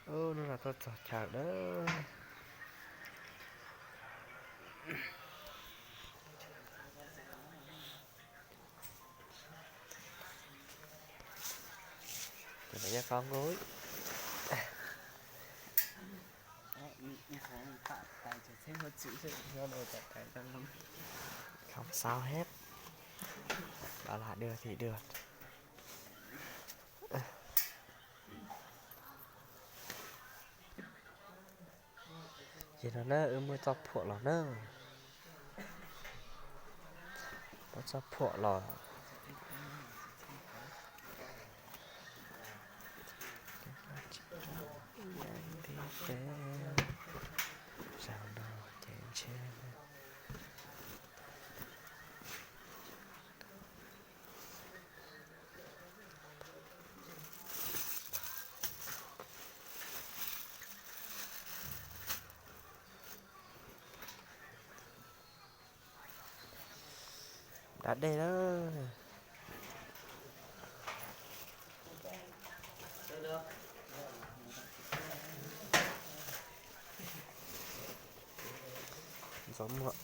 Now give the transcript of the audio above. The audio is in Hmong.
Hnub no tuaj txog chaw lawm. Ces lawv nyob qab nkuj. Không sao hết. Đó là đưa thì đưa. Ces no na wb muab txoj phuam los na. Muab txoj phuam los. Zaum no ces ntshe da dej na. Ntxuav muag.